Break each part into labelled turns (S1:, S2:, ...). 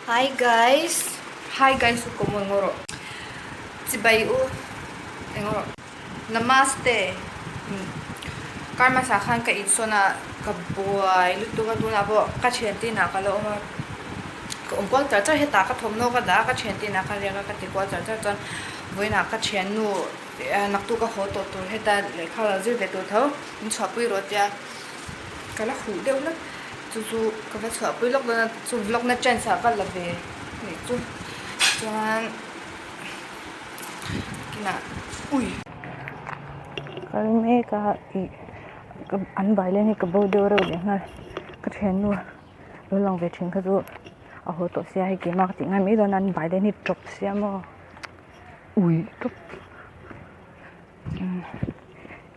S1: Hi guys.
S2: Hi guys u common ngaw rawh. Chibai u eng rawh. Namaste. Kar hmasa khan ka insawn a ka buai lutuk a tunah pawh ka thian te inah ka la awm a ka awm kual char char hetah ka thawmhnaw ka dah a ka thian te inah ka riak a ka ti kual char char chuan vawiinah ka thiannu naktuk a haw tawh tur heta lehkha lo zir ve tur tho min chhuahpui rawh tia ka la huh deuh hlek chu chu ka va chhuahpui lawk dawn a chu vlog na chance ah ka la ve nih chu chuan kinah ui.
S3: Kal mek a ih an bai leng hi ka bo deuh reuh leh nghal ka thiannu lo lang ve thin kha chu a haw tawh sia hei keimah ka tih ngai mai dawn a an bai leng hi tawp sia maw ui tawp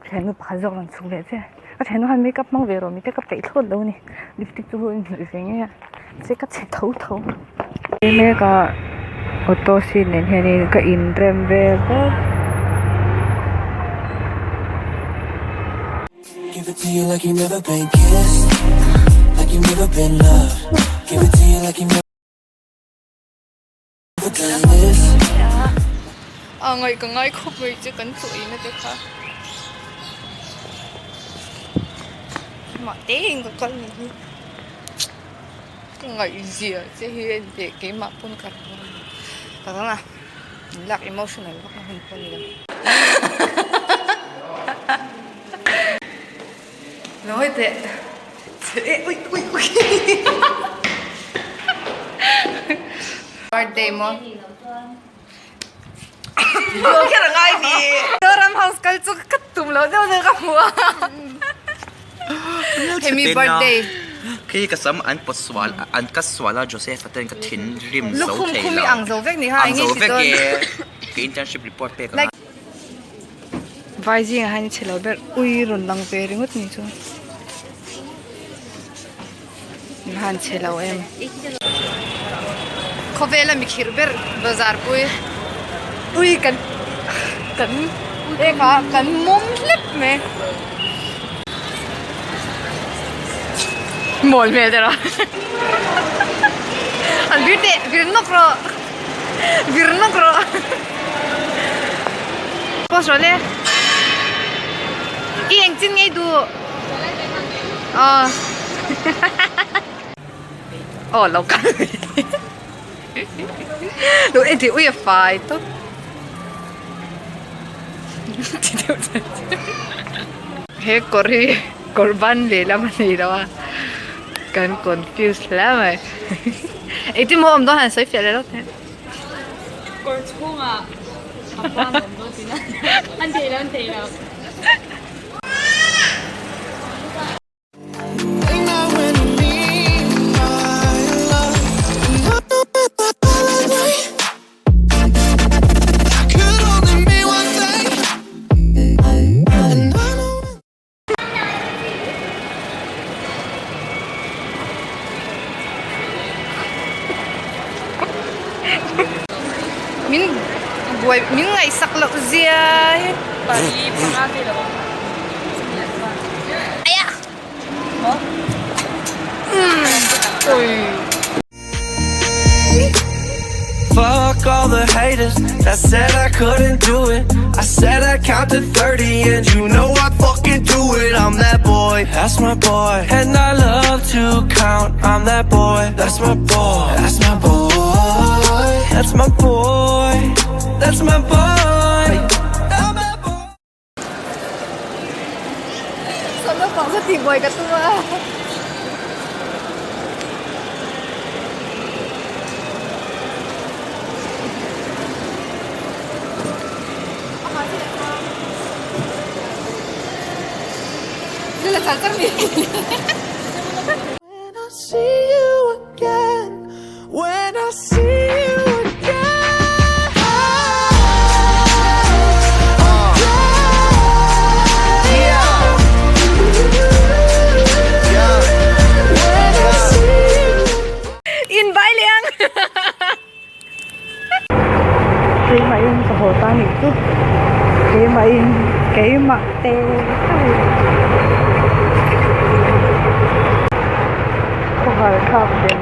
S3: thiannu pakhat zawk rawn chhuk leh chiah ka thiannu khan makeup hmang ve rawh mite ka peih thlawt lo a ni lipstick chu a inhnawih ve ngei a mahse ka chhe tho tho mek a auto seat nen hianin ka inrem vel vek.
S2: A ngaih ka ngai khawp mai che kan chaw ei na te kha mahte in ka kal ni hi ka ngaih zia che hi a inpeh keimah pawn ka ka dang a in lak emotional vak na hun pawh a ni lo lo hawi teh ui ui ui birthday maw video kher a ngai ni Zoram house kal chu ka tum loh deuh deuh ka hmu a hemi birthday
S4: khi ka sam an pawt sual an cut sual a Joseph a ten ka thin rim zo
S2: lukhum
S4: thei
S2: khum
S4: lo
S2: i ang zo vek ni kha
S4: ang
S2: enge
S4: zo
S2: ti
S4: vek
S2: dawn
S4: e ka internship report pek ang a.
S2: Vai zingah hian i chhe lo ber ui rawn lang ve ringawt ni chu in han chhe lo em khawvela mi khirh ber bazar pui ui kan kan eng ah kan mawm hlep mai mawl hmel te rawh an vir teh vir nawk rawh vir nawk rawh. Post rawh le. I eng chin ngei duh. Aw. Aw lo kal. Lo en tih ui a fai tawp. He kawr hi kawr ban lehlam a nei lo a. Kan confuse hle mai. Engtin maw awm dawn han sawi fiah leh lawk teh.
S5: Kawr chhungah a ban awm dawn tihna an thei lo an thei lo.
S2: Min buai min ngaihsak loh zia hi.
S5: Pali panga vel a awm.
S2: Aya! Ui.
S6: Fuck all the haters that said I couldn't do it. I said I count to 30 and you know I fucking do it. I'm that boy, that's my boy. And I love to count. I'm that boy, that's my boy. That's my boy. That's my boy. That's my boy. I'm that boy.
S2: Saw naupang chu tihbuai ka tum a.
S6: When I see you again, when I see you again. When I see you.
S2: In vai leh ang.
S3: Keimahin ka haw ta nih chu keimahin keimah te khawhar thlak ve.